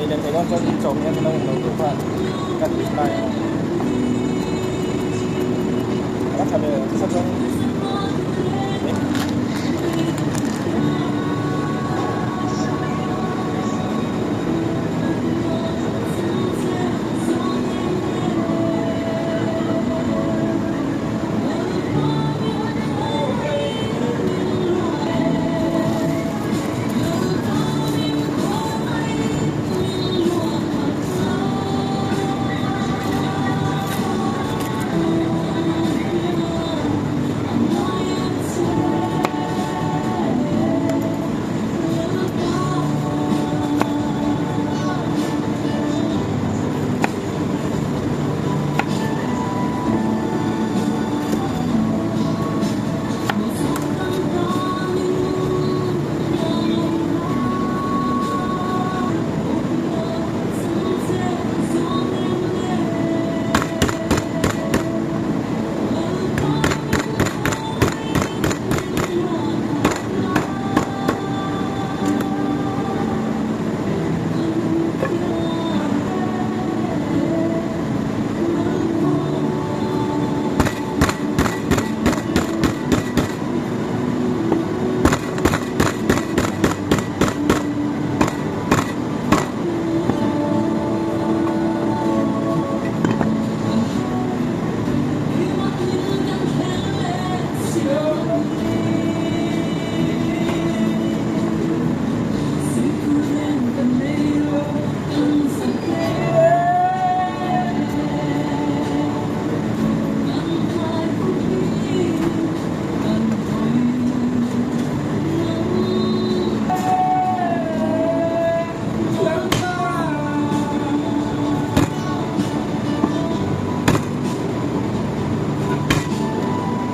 Ei leh theih dawn chuan in chawm hian ilo englo deuh khan kan reply a. A va tha ve nasa chuan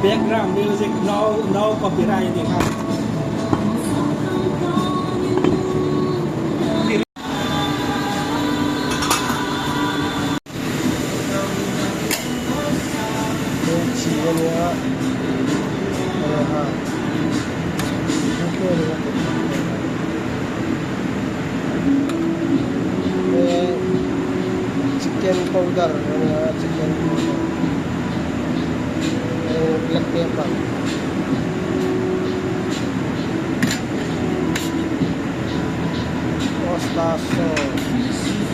Background music no no copyright tih kha. Hei chi a nia hei chicken powder a nia chicken powder hei black pepper. Osta sauce.